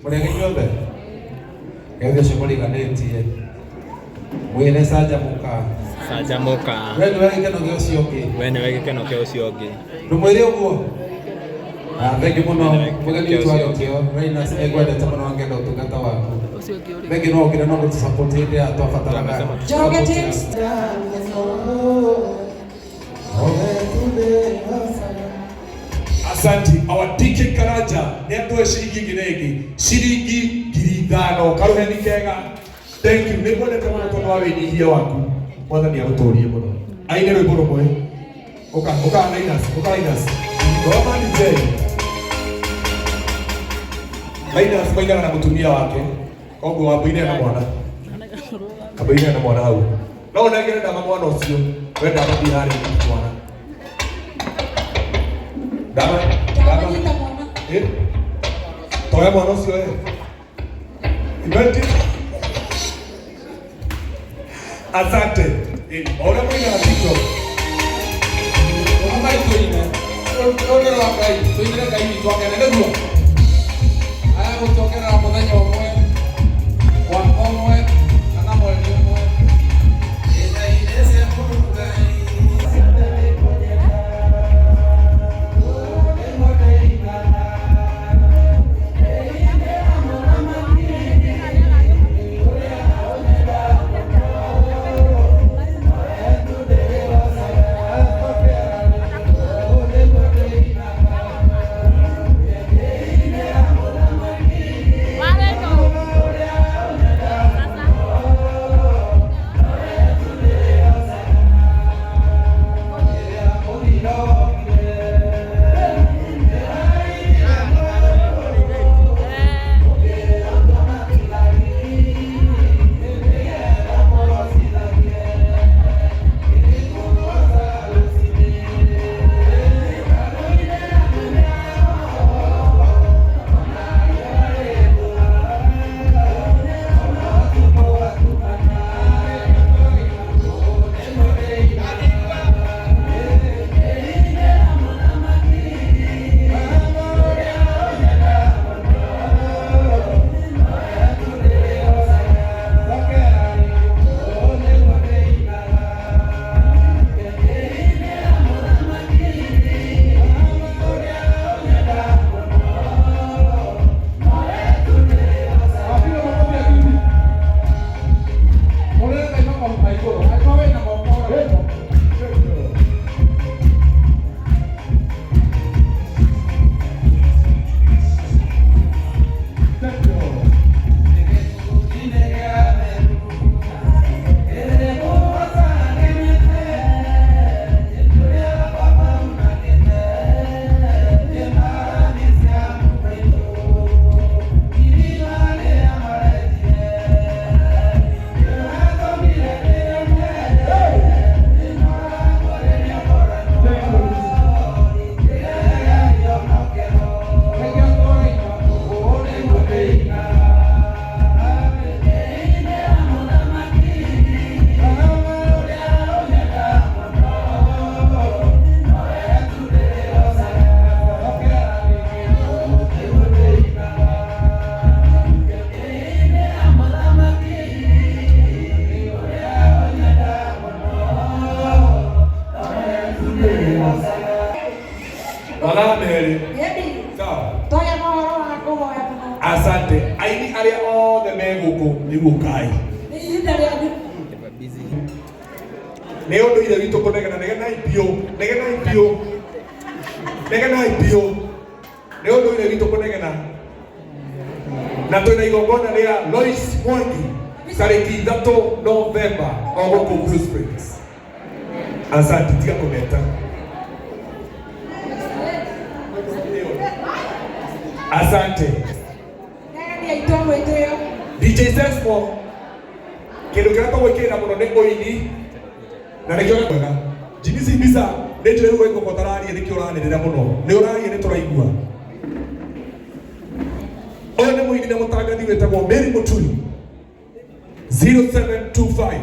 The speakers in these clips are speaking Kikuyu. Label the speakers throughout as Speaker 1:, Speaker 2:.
Speaker 1: Mũrĩega inyuothe? Ngethi ũcio mũriganĩtie. Mwĩre canjamũka.
Speaker 2: Canjamũka.
Speaker 1: We nĩwe gĩkeno kĩa ũcio ũngĩ.
Speaker 2: We nĩwe gĩkeno kĩa ũcio ũngĩ.
Speaker 1: Ndũmwĩre ũguo? Ah, thengi mũno mũgeni witũ wa gĩtĩo Rainas, nĩngwendete mũno na ngenda ũtungata waku. Thengi no ũkire no gũtũ support hĩndĩ ĩrĩa twabataraga.
Speaker 3: Njoroge James.
Speaker 4: Asanti, our DK Karanja nĩ atũhe ciringi ĩngĩ na ĩngĩ ciringi 5,000 karuheni kega. Thank you, nĩ ngwendete mũno tondũ wa wĩnyihia waku. Mwathani agũtũrie mũno. Aine rwĩmbo rũmwe. Ũka, ũka Linus, ũka Linus. Roma DJ. Linus mainaga na mũtumia wake, koguo wambũire na mwana. Ambũire na mwana hau. No ũnengere ndama mwana ũcio, we ndama thiĩ harĩa mwana. Ndama, ndama.
Speaker 3: Ndamanyita mwana.
Speaker 4: Eh? Toya mwana ũcio eh. Imagine. Asante. Eh, ora mũinaga TikTok.
Speaker 1: Ũrũmai tũine. Rũrũ nĩ rwa Ngai, tũinĩre Ngai witũ akene nĩguo. Aya gũtuongerera mũthenya ũmwe, mwaka ũmwe, kana mweri ũmwe.
Speaker 4: Mathaa merĩ.
Speaker 3: Ĩndi.
Speaker 4: Sawa.
Speaker 3: Twaria mohoro wa kũhoya mũno.
Speaker 4: Asante. Aini arĩa othe me gũkũ nĩ guokai.
Speaker 3: Nĩ ihinda rĩanyu.
Speaker 4: Nĩ ũndũire witũ kũnegena negenai biũ, negenai biũ. Negenai biũ. Nĩ ũndũire witũ kũnegena. Na twĩna igongona rĩa Lois Mwangi tarĩki 3 Novemba o gũkũ Blue Springs. Asante, tiga kũmeta. Asante.
Speaker 3: Negenia aitũ a mwĩtĩo.
Speaker 4: DJ Sesmo, kĩndũ kĩrĩa tũgwĩkĩrĩra mũno nĩ ũini na nĩkĩo wega. Jimmy Mbica nĩ njũĩ rĩu waigua ũtararia nĩkĩo ũranĩrĩra mũno. Nĩ ũraria nĩ tũraigua. Ũyũ nĩ mũini na mũtangathi wĩtagwo Mary Mũturi 0725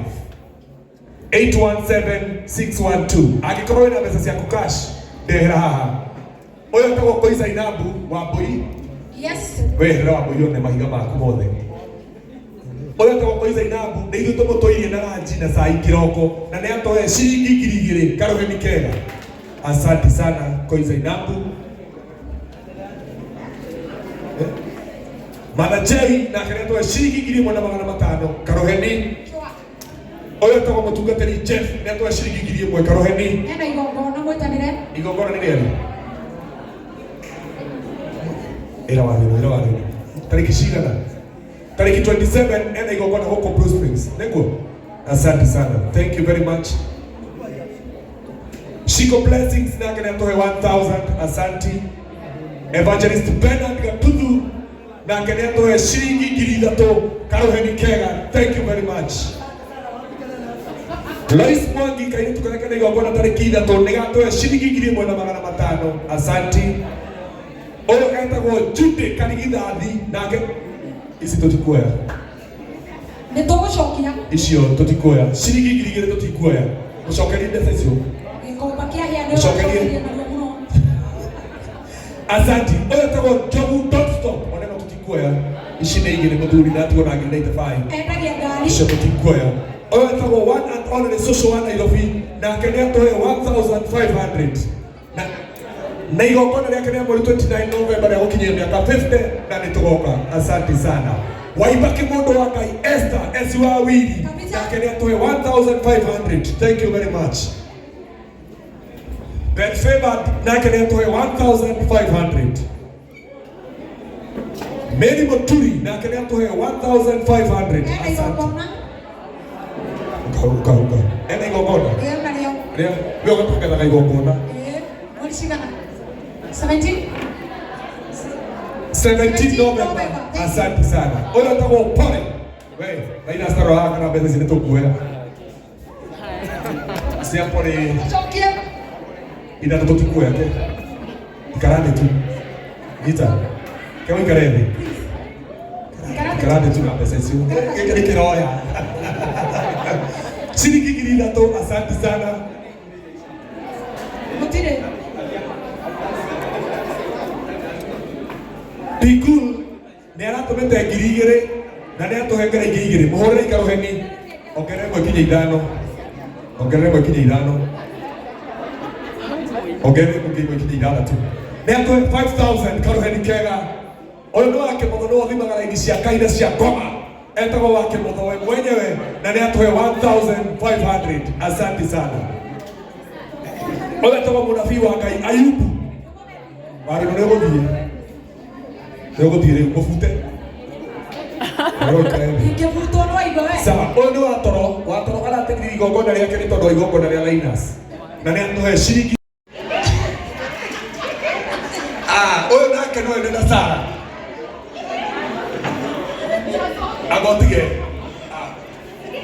Speaker 4: 817612. Angĩkorwo wĩna mbeca ciaku cash ndehera haha. Ũyũ etagwo Koi Zainabu wa Mbũi.
Speaker 3: Yes.
Speaker 4: Weherera wa mũiywo nĩ mahiga maku mothe. Ũyũ etagwo Koi Zainabu nĩ ithuĩ tũmũtũirie na ranji na cai kĩroko na nĩ atoe ciringi 2000 karũheni kega. Asante sana Koi Zainabu. Eh? Mother J nake nĩ atoe ciringi 1500 karũheni.
Speaker 3: Chwa.
Speaker 4: Ũyũ etagwo mũtungatĩri Jeff nĩ atoe ciringi 1000 karũheni.
Speaker 3: Ena igongona mwĩtanĩre.
Speaker 4: Igongona nĩ rĩarĩ? Ĩra warĩrwo, ĩra warĩrwo. Tarĩki cigana? Tarĩki 27 ena igongona huko Blue Springs. Nĩguo? Asante sana. Thank you very much. Shiko Blessings nake nĩ atũhe 1000. Asanti. Evangelist Bernard Gatuthu nake nĩ atũhe ciringi 3000 karũheni kega. Thank you very much. Lois Mwangi kairĩtu karĩa kena igongona tarĩki 3 nĩ gatũhe ciringi 1500. Asanti. Ũyũ etagwo Jude Karigithathi nake ici tũtikuoya.
Speaker 3: Nĩ tũgũcokia.
Speaker 4: Icio tũtikuoya. Ciringi 2000 tũtikuoya. Mũcokerie mbeca icio.
Speaker 3: Gĩkomba kĩa hĩa nĩ
Speaker 4: Mũcokerie.
Speaker 3: ũracokirie narua mũno.
Speaker 4: Asanti. Ũyũ etagwo Njogu Don't Stop. Ona ĩno tũtikuoya. Ici nĩ igĩrĩ mũthuri na atigwo na 95.
Speaker 3: Endagia ngari.
Speaker 4: Icio tũtikuoya. Ũyũ etagwo one and only social wa Nairobi nake nĩ atũhe 1500. Na igongona rĩake rĩa mweri 29 November rĩa gũkinyia mĩaka 50 na nĩ tũgoka. Asante sana. Waibaki mũndũ wa Ngai Esther Esi wa Wili
Speaker 3: Kabisa.
Speaker 4: nake nĩ atũhe 1500. Thank you very much. Ben Favor nake nĩ atũhe 1500. Mary Muturi nake nĩ atũhe 1500.
Speaker 3: Ena
Speaker 4: Asante.
Speaker 3: igongona.
Speaker 4: Uka uka uka. Ena igongona.
Speaker 3: Ĩĩ narĩo.
Speaker 4: Rĩa we ũgatũngathaga igongona.
Speaker 3: Ĩĩ. Mweri cigana? 17.
Speaker 4: 17 November. Asante sana. Ũyũ etagwo Pole. We, Raila Staro haha kana mbeca ici nĩ tũkuoya. Cia Pole
Speaker 3: Cokie.
Speaker 4: ithatũ tũtikuoya ke. Ikara thĩ tu. Nyita. Ke ũikare thĩ. Ikara thĩ tu na mbeca icio. Gĩkĩ nĩ kĩroya. Ciringi 3000, asante sana.
Speaker 3: Gũtirĩ.
Speaker 4: Bigul nĩ aratũmĩte 2000 na nĩ atũhengere 2000 mũhũrĩre ikarũheni ongerere ĩmwe kinya ithano ongerere ĩmwe kinya ithano ongerere ĩmwe kinya ithathatũ nĩ atũhe 5000 karũheni kega. Ũyũ nĩ wa Kĩmotho nĩwe ũthimaga raini cia kaina cia ngoma etagwo wa Kĩmotho we mwenyewe na nĩ atũhe 1500. Asante sana. Ũyũ etagwo mũnabii wa Ngai Ayubu warĩ nĩ ũgũthiĩ nĩ ũgũthiĩ rĩu mũbute.
Speaker 3: Ingĩbutwo no waigua we.
Speaker 4: Sawa, ũyũ nĩ watoro watoro arateithia igongona rĩake nĩ tondũ wa igongona rĩa Linus na nĩ atũhe ciringi. Ah, ũyũ nake no ende na Sara agotige.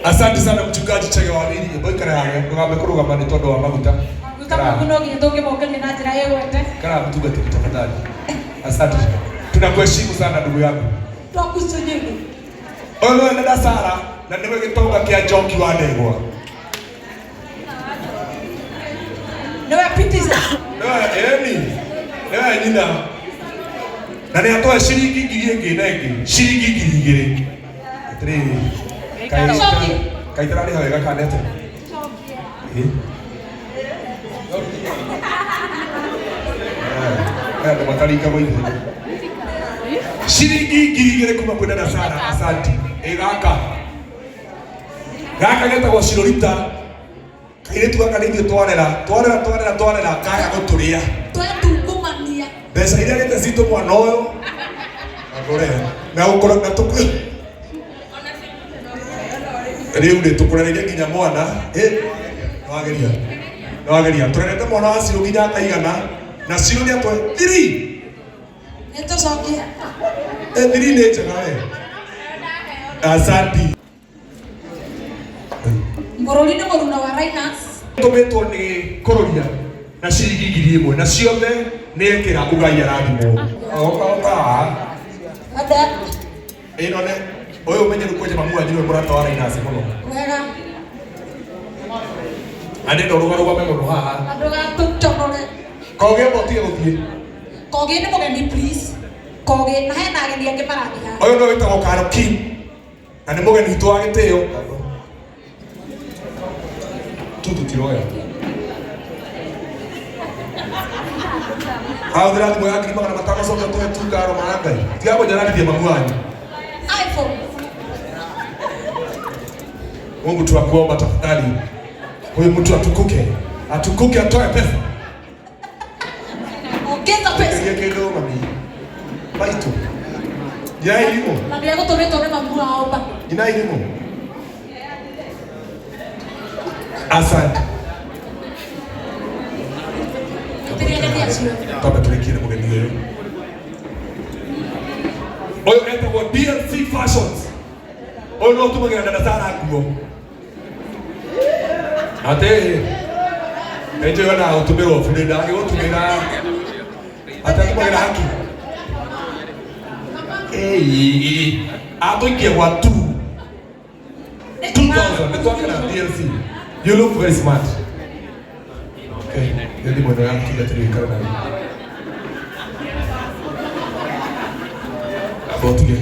Speaker 4: Ah, asante sana mchungaji Chege wa Wili boikara hawe ndũgambe kũrũgama nĩ tondũ wa maguta.
Speaker 3: Maguta maku no nginya tũngĩmokeria na njĩra ĩgwete.
Speaker 4: Kara mtungatĩri tafadhali. Asante, tunakuheshimu sana ndugu yangu.
Speaker 3: Twakusujudu.
Speaker 4: Ũyũ nĩwe dada Sara na nĩwe gĩtonga kĩa Njoki wa Ndegwa.
Speaker 3: Nĩwe pitiza.
Speaker 4: Nĩwe ĩni, nĩwe nyina. Na nĩ atũhe ciringi ngiri ĩngĩ na ĩngĩ, ciringi 2000. Atĩrĩrĩ,
Speaker 3: Coki.
Speaker 4: kaĩ itararĩha wega kana atĩa? Ĩ? Eh, andũ mataringagwo ihenya. Ciringi 2000 kuma kwĩ dada Sara, asante. Ĩ gaka. Gaka getagwo Cirorita. Kairĩtu gaka nĩ ithuĩ twarera, twarera, twarera, twarera, kaya gũtũrĩa.
Speaker 3: Twetungumania.
Speaker 4: Mbeca iria arĩte citũ mwana ũyũ agũre na ũkorwo na tũkũ rĩu rĩ tũkũrereire nginya mwana ĩ nĩwageria nĩwageria tũrerete mwana wa Cirũ nginya akaigana na Cirũ nĩ atũhe thiri.
Speaker 3: Nĩ tũcokie.
Speaker 4: Ĩ thiri nĩ njega we. Asante.
Speaker 3: Mũrũri nĩ mũruna wa Linus.
Speaker 4: Tũmĩtwo nĩ kũrũria na ciringi 1000 na ciothe nĩ ekĩra ugai arathimwo. Oka oka.
Speaker 3: Ada.
Speaker 4: Ĩno nĩ ũyũ ũmenyeru kwenja mamu wanyu nĩwe mũrata wa Linus mũno.
Speaker 3: Wega.
Speaker 4: Na ndĩrenda ũrũgarũgame mũno haha.
Speaker 3: Andũ gatũconore.
Speaker 4: Kogi amba ũtige gũthiĩ.
Speaker 3: Kogi nĩ mũgeni please. Kogi na hena ageni angĩ marathiĩ haha.
Speaker 4: Ũyũ nĩwe wĩtagwo Karo Kim na nĩ mũgeni witũ wa gĩtĩo. Tu tũtiroya. Ahũthĩra thimũ ya 500,000 coke ũtũhe tu karo ma Ngai. Tiga kũnjararithia mamu wanyu.
Speaker 3: iPhone.
Speaker 4: Mungu tunakuomba tafadhali, huyu mtu atukuke, atukuke, atoe pesa.
Speaker 3: Ongeza pesa.
Speaker 4: Geria kĩndũ mami. Maitũ. Nyina irimũ.
Speaker 3: Na ndĩegũtũmĩtwo nĩ mamu wao ba.
Speaker 4: Nyina irimũ. Asante.
Speaker 3: Tũrĩ ageni acio.
Speaker 4: Twambe tũrĩkie na mũgeni ũyũ. Ũyũ etagwo DLC Fashions. Ũyũ no ũtumagĩra dada Sara nguo. Atĩ nĩnjũĩ ona gũtumĩrwo burĩ ndangĩgũtumĩra atĩ atumagĩra haki. Ĩĩ, atũikie gwa 2000 nĩ twakena DLC. You look very smart. Okay, nĩ thimũ ĩno ya mũtungatĩri ũikare nayo. Amba ũtige.